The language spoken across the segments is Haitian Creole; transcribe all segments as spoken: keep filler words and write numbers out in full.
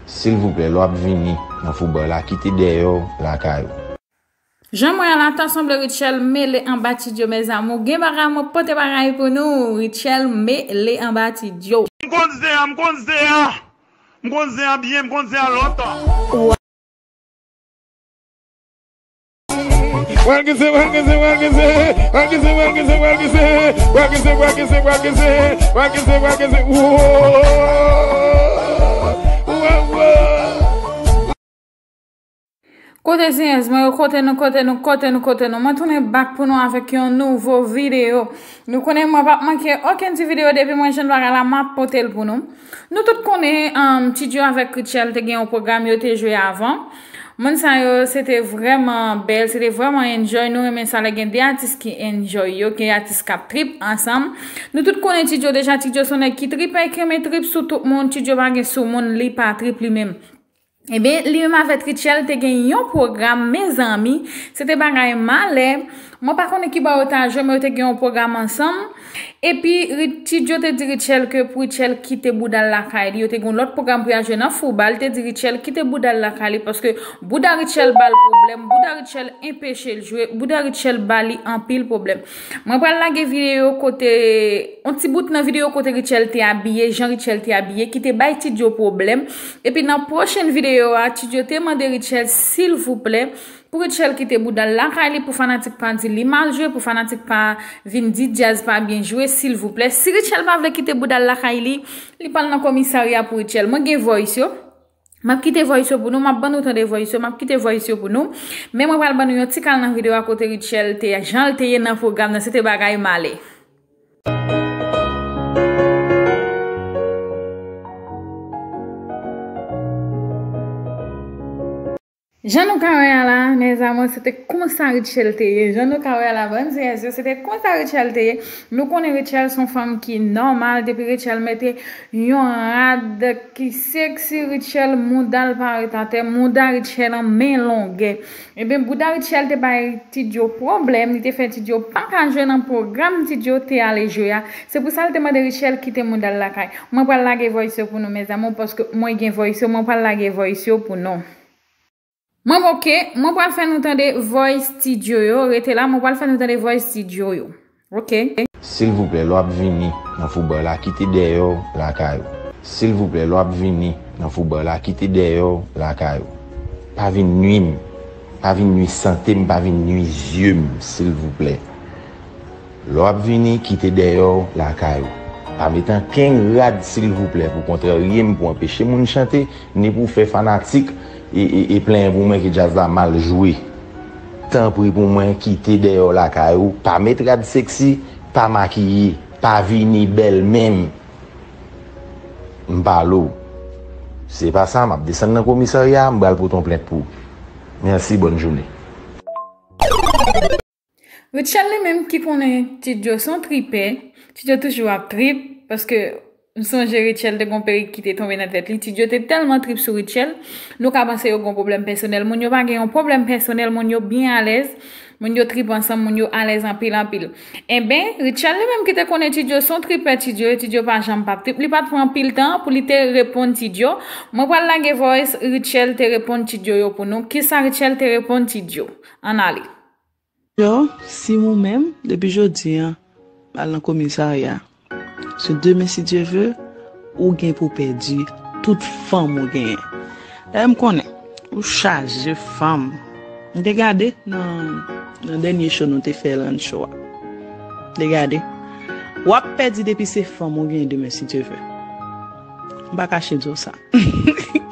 Silvouplè, lè w ap vini nan foutbòl la, kite dèyè w lakay ou. Jan mwen an la, ta sanble Rutshelle mele anba Ti Djo, mes amours. Gen bagay, mwen pote bagay pou nou. Rutshelle mele anba Ti Djo. M konn zen an, m konn zen an. M konn zen an byen, m konn zen an lontan. Wòl gise, wòl gise, wòl gise. Wòl gise, wòl gise, wòl gise. Wòl gise, wòl gise, wòl gise. Wòl gise, wòl gise. Whoa. Whoa, whoa. Kote zeyèz mwen yo, kote nou, kote nou, kote nou, kote nou. Mwen tounen back pou nou avèk yon nouvo videyo. Nou konnen mwen p ap manke okenn ti videyo depi mwen jwenn bagay la, m ap pote l pou nou. Nou tout konnen, um, Ti Djo avèk Rutshelle te gen yon pwogram yo te jwe avan. Moun sa yo, se te vrèman bèl, se te vrèman enjoy. Nou renmen sa lè gen de atis ki enjoy yo, gen atis k ap trip ansanm. Nou tout konnen Ti Djo deja, Ti Djo se yon nèg ki tripè, ki renmen trip sou tout moun. Ti Djo pa gen sou moun, li pa trip li menm. Ebyen, li menm avèk Rutshelle te gen yon pwogram, mezanmi, se te bagay malè. Mwen pa konnen ki bò yo ta jwe, men yo te gen yon pwogram ansanm. Epi, Ri-, Ti Djo te di Rutshelle ke pou Rutshelle kite bouda l lakay li. Yo te gen yon lòt pwogram pou y al jwe nan Fouba. Li te di Rutshelle kite bouda l lakay li, paske bouda Rutshelle ba l pwoblèm, bouda Rutshelle enpeche l jwe, bouda Rutshelle ba li anpil pwoblèm. Mwen pral lage videyo kote, yon ti bout nan videyo kote Rutshelle te abiye, jan Rutshelle te abiye, ki te bay Ti Djo pwoblèm. Epi nan pwochen videyo a, Ti Djo te mande Rutshelle, silvouplè, pou Rutshelle kite bouda l lakay li, pou fanatik pa di li mal jwe, pou fanatik pa vin di djaz pa byen jwe, silvouplè. Si Rutshelle pa vle kite bouda l lakay li, li pral nan komisarya pou Rutshelle. Mwen gen voice yo. M ap kite voice yo pou nou, m ap ban nou tande voice yo, m ap kite voice yo pou nou. Men mwen pral ban nou yon ti kal nan videyo a kote Rutshelle te, jan l te ye nan pwogram nan, se te bagay malè. Jan nou ka wè a la, mes amours, se te konsa Rutshelle te ye. Jan nou ka wè a la, bann zeyèz yo, se te konsa Rutshelle te ye. Nou konnen Rutshelle se yon fanm ki nòmal, depi Rutshelle mete yon rad ki sexy, Rutshelle mouda l pa ret atè, mouda Rutshelle an men longè. Ebyen, bouda Rutshelle te bay Ti Djo pwoblèm, li te fè Ti Djo pa ka jwe nan pwogram Ti Djo te ale jwe a. Se pou sa l te mande Rutshelle kite mouda l lakay. Mwen pral lage voice yo pou nou, mes amours, paske mwen gen voice yo, mwen pral lage voice yo pou nou. Mwen, ok, mwen pral fè nou tande voice Ti Djo yo. Rete la, mwen pral fè nou tande voice Ti Djo yo. Ok. Silvouplè, lè w ap vini nan foutbòl la, kite dèyè w lakay ou. Silvouplè, lè w ap vini nan foutbòl la, kite dèyè w lakay ou. Pa vin nwi m. Pa vin nwi sante m, pa vin nwi zye m, silvouplè. Lè w ap vini, kite dèyè w lakay ou. Pa met ankenn rad, silvouplè, pou kontrarye m, pou anpeche moun chante, ni pou fè fanatik e, e, e plenyen pou mwen ke djaz la mal jwe. Tanpri pou mwen, kite dèyè w lakay ou. Pa met rad sexy, pa makiye, pa vini bèl menm. M pale w. Se pa sa, m ap desann nan komisarya, m pral pote yon plent pou ou. Mèsi, bòn jounen. Rutshelle li menm ki konnen Ti Djo se yon tripè, Ti Djo toujou ap trip, paske m sonje Rutshelle te gon perik ki te tonbe nan tèt li, Ti Djo te tèlman trip sou Rutshelle, nou ka panse yo gon pwoblèm pèsonèl. Moun yo pa gen yon pwoblèm pèsonèl, moun yo byen alèz, moun yo trip ansanm, moun yo alèz anpil, anpil. Enben, Rutshelle li menm ki te konnen Ti Djo se yon tripè Ti Djo, Ti Djo pa janm p ap trip, li pa t pran anpil tan pou li te reponn Ti Djo. Mwen pral lage voice Rutshelle te reponn Ti Djo yo pou nou. Kisa Rutshelle te reponn Ti Djo? Ann ale. Yo, si ou menm, depi jodi a, al nan komisarya. Se demen, si Dye ve, ou gen pou pèdi tout fanm ou genyen. Dayè, m konnen, ou chaje fanm. M te gade nan, nan dènye show nou te fè, Land Show a. M te gade. W ap pèdi depi se fanm ou genyen demen, si Dye ve. M pa kache di w sa.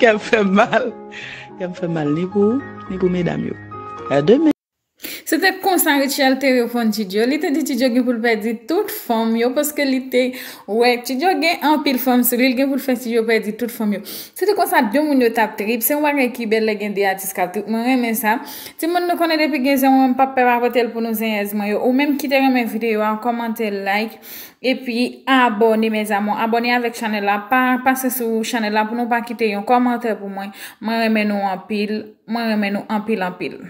Kè m fè mal. Kè m fè mal ni pou ou, ni pou medam yo. A demen. Se te konsa Rutshelle te reponn Ti Djo. Li te di Ti Djo gen pou l pèdi tout fanm yo, paske li te wè Ti Djo gen anpil fanm sou li, li gen pou l fè Ti Djo pèdi tout fanm yo. Se te konsa de moun yo t ap trip. Se yon bagay ki bèl lè gen de atis k ap trip. Mwen renmen sa. Timoun, nou konnen depi gen zen, mwen p ap pè pa pote l pou nou, zenyèz mwen yo. Ou menm ki te renmen videyo a, kòmante, like, epi abòne, mes amours. Abòne avèk chanèl la. Pa pase sou chanèl la pou nou pa kite yon kòmantè pou mwen. Mwen renmen nou anpil. Mwen renmen nou anpil, anpil.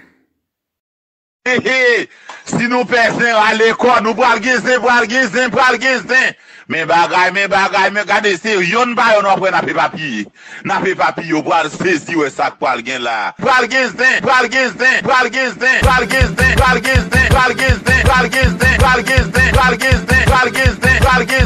He, he. Si nou pè zen, rale kò nou, pral gen zen, pral gen zen, pral gen zen. Men bagay, men bagay, men gade, se yonn pa yonn w ap wè n ap epapiye. N ap epapiye, w pral sezi wè sa k pral gen la. Pral gen zen, pral gen zen, pral gen zen, pral gen zen, pral gen zen, pral gen zen, pral gen zen, pral gen zen, pral gen zen, pral gen zen, pral gen zen, pral gen zen, pral gen zen.